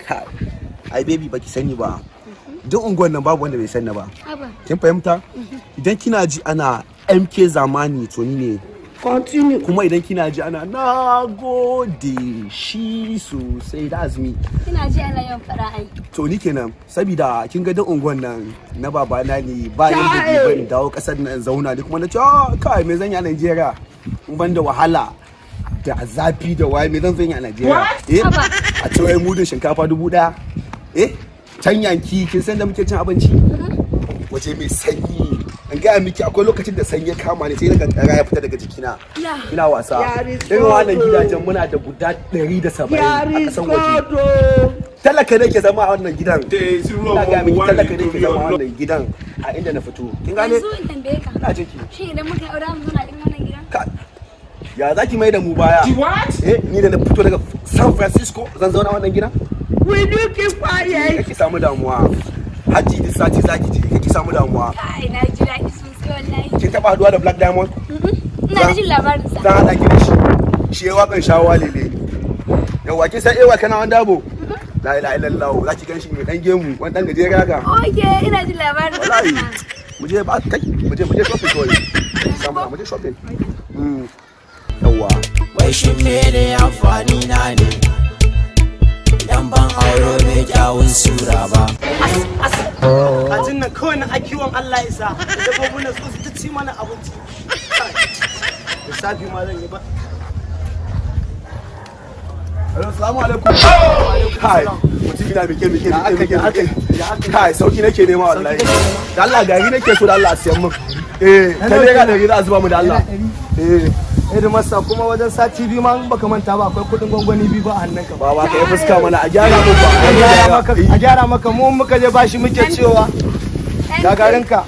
Kai, ai baby baki sani ba. Duk unguwan nan babu wanda bai sani ba. Kin fahimta? Idan kina ji ana MK Zamani to ni ne. Continue. Kuma idan kina ji ana nagode shi sosai da azumi. Kina ji ana yawan fara ai. To ni kenan saboda kin ga duk unguwan nan na babana ne ba yanda ban dawo kasar nan zauna ni kuma na ce ah kai me zan yi a Najeriya? In ban da wahala da zafi da waye me zan yi a Najeriya? Eh a ce wai mudun shinkafa 1000. Eh can yanki kin san da muke cin abinci? Waje mai sanyi. In gaya miki akwai lokacin da sanyi ya kama ni sai na kankara ya fita daga jikina. Ina wasa. Irin wannan gidajen muna da guda 170 a kasan waje. Talaka ne ke zama a wannan gidan. Ina gaya miki talaka ne ke zama a wannan gidan a inda na fito. Kin gane? Yanzu in tambaye ka. Ina jin ki. Shin idan muka yi aure mu zauna irin wannan gidan? Ya za ki mai da mu baya? Eh ni da na fito daga San Francisco zan zauna wannan gidan? Will you keep quiet? Kake samu damuwa. Hajji duk sati zaki je kake samu damuwa. Kai na ji daɗi sosai wallahi. Kin taba haduwa da Black Diamond? Ina da jin labarin sa. Zan haɗa ki da shi. Shi ya wakan shawa lele. Yawwa kin san ewa kana wanda bo? La ilaha illallah zaki ganshi mai dan gemu wani dan gajere haka. Okay ina jin labarin sa. Wallahi mu je ba kai mu je shopping kawai. Samu mu je shopping. Yawwa. Wai shin mene amfani na ne? Dan ban auro mai kyawun sura ba. Kajin nan kawai na akiwon Allah isa da dabbobin nan su ta ci mana abinci. Lissafi ma zan yi ba. Hello, assalamu alaikum. Kai, mutum ina mike. Kai, sauki nake nema wallahi. Da Allah gari nake so da Allah siyan min. Eh, ta naira ɗari za a zuba mu da Allah. Eh. Masa kuma wajen sati biyu ma baka manta ba akwai kudin gwangwani biyu ba a hannunka. Ba ba kai fuska mana a gyara mu ba. A gyara maka mu muka je bashi muke cewa. Gagarinka.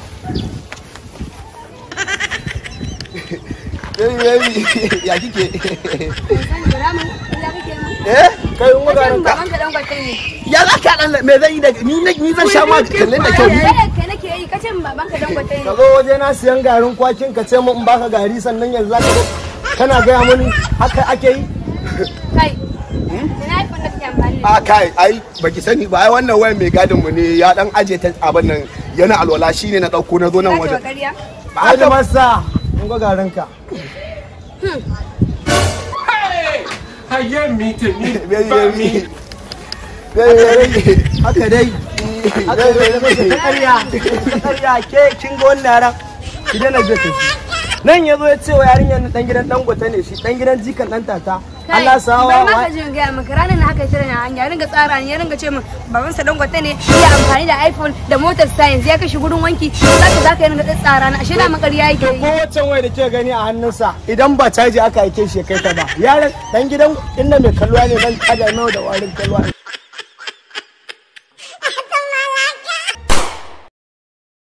Baby baby ya kike? Eh kai un garinka. Ya za ka dan me zan yi da ni zan sha ma kallon da kyau. Kai nake yi kace min babanka Dangote ne. Ka zo waje na siyan garin kwakin ka ce mun in baka gari sannan yanzu zaka zo kana gaya mani haka ake yi? Kai. Ina iPhone da kake amfani da A kai ai baki sani ba ai wannan wayan mai gadin mu ne ya dan aje ta abin nan yana alwala shine na dauko na zo nan wajen. Ai da masa mun ga garin ka. Ayé mi tèmi bá mi. Haka dai. Haka dai ƙarya. Ƙarya ke kin ga wannan yaran. Ki daina je tafi. Nan ya zo ya ce wa yarinyar dan gidan Dangote ne shi dan gidan jikan dan tata. Allah sawa wa. Bar ma ka jin gaya maka ranar na haka shirin hanya ringa tsara ni ya ringa ce min baban sa Dangote ne ya amfani da iPhone da motar science ya kashi gurin wanki zaka ringa tsara ni ashe da makariya yake yi. Ko waccan waya da ke gani a hannunsa idan ba caji aka aike shi ya kai ta ba. Yaron dan gidan inda mai kalluwa ne dan kada mai da warin kalluwa.